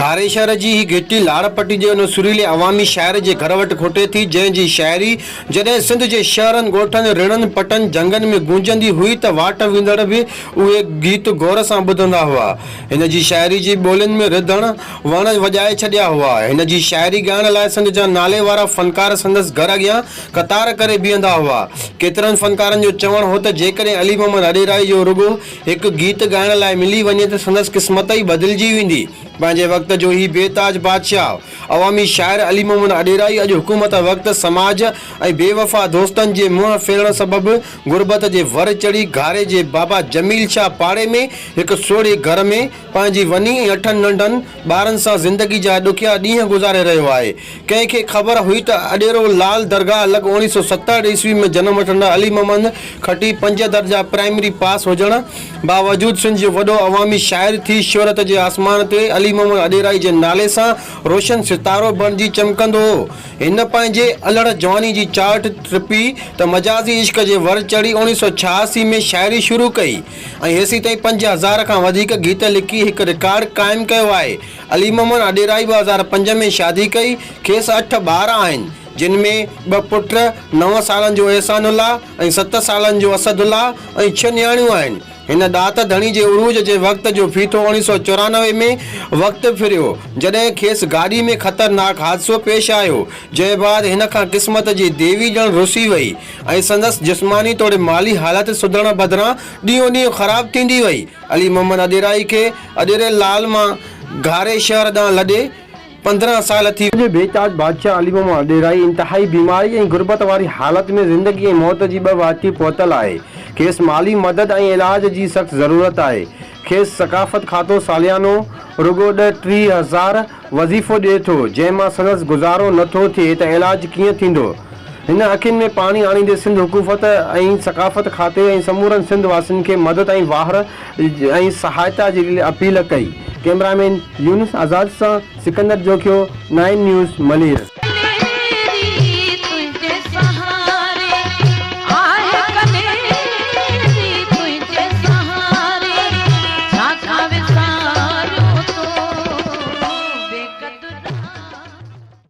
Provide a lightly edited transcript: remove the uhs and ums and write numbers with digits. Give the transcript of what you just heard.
گهاري شهر جي هي گهٽي لاڙ پٽي جي ان سريلي عوامي شاعر جي گهر وٽ کوٽي ٿي، جنهن جي شاعري جڏهن سنڌ جي شهرن، ڳوٺن، رڻن، پٽن، جهنگن ۾ گونجندي هئي ته واٽ ويندڙ به اهي گيت غور سان ٻڌندا هئا. هن جي شاعري جي ٻولين ۾ رڌڻ وڻ وڄائي ڇڏيا هئا. هن جي شاعري ڳائڻ لاء سنڌ جا نالي وارا فنڪار سندس گهر اڳيان قطار ڪري بيهندا هئا. ڪيترن فنڪارن جو چوڻ هو ته جيڪڏهن علي محمد اڏيرائي جو رڳو هڪ گيت ڳائڻ لاء ملي وڃي ته سندس قسمت ئي بدلجي ويندي. پنهنجي وقت جو هي بي تاج بادشاهه، عوامي شاعر علي محمد اڏيرائي اڄ حڪومت وقت سماج ۽ بي وفا دوستن جي منهن ڦيرڻ سبب غربت جي ور چڙهي گهاري جي بابا جميل شاهه پاڙي ۾ هڪ سوڙهي گهر ۾ پنهنجي وني ۽ اٺن ننڍن ٻارن سان زندگي جا ڏکيا ڏينهن گذاري رهيو آهي. ڪنهن کي خبر هئي ته اڏيرو لال درگاهه لڳ اوڻيهه سو ستهٺ عيسوي ۾ جنم وٺندڙ علي محمد کٽي پنج درجا پرائمري پاس هجڻ باوجود سنڌ جو وڏو عوامي شاعر ٿي شهرت جي آسمان تي علي محمد اڏيرائي جي نالي سان روشن ستارو بڻجي چمڪندو هو. هن پنهنجي الهڙ جواني جي چاهٽ ٽپي ته مجازي عشق جي ور چڙهي اوڻيهه سو ڇهاسي ۾ شاعري شروع ڪئي. ۽ هيسيتائين 5000 کان وڌيڪ گيت لکي هڪ رڪارڊ قائم ڪيو آهي. علي محمد اڏيرائي 2005 ۾ شادي ڪئي، کيس اٺ ٻار آهن، جن ۾ ٻه پٽ، نو سالن جو احسان الله ۽ ست سالن جو اسد الله ۽ ڇهه نياڻيون آهن. هن ڏات ڌڻي جي عروج جي وقت جو ڦيٿو اوڻيهه سئو 94 ۾ وقت ڦريو، جڏهن کيس گاڏي ۾ خطرناڪ حادثو پيش آيو، جنهن بعد هن کان قسمت جي ديوي ڄڻ رسي وئي. ۽ سندس جسماني توڙي مالي حالت سڌرڻ بدران ڏينهون ڏينهن خراب ٿيندي وئي. علي محمد اڏيرائي کي اڏيري لال مان گهاري شهر ڏانهن لڏي 15 سال ٿي. اڄ بي تاج بادشاهه علي محمد اڏيرائي انتهائي بيماري ۽ غربت واري حالت ۾ زندگي ۽ موت جي ٻه واٽي پهتل آهي. کيس مالي مدد ۽ علاج جي سخت ضرورت آهي. کيس ثقافت کاتو ساليانو رڳو ڏهه 30 هزار وظيفو ڏئي ٿو، جنهن مان سندس گذارو نه ٿو ٿئي ته علاج ڪيئن ٿيندو؟ هن اکين ۾ پاڻي آڻيندي سنڌ حڪوفت ۽ ثقافت کاتي ۽ سمورن سنڌ واسين کي مدد ۽ واهر ۽ سهائتا جي اپيل ڪئي. ڪئميرامين يونس آزاد سان سڪندر جوکيو، نائين نيوز، ملير.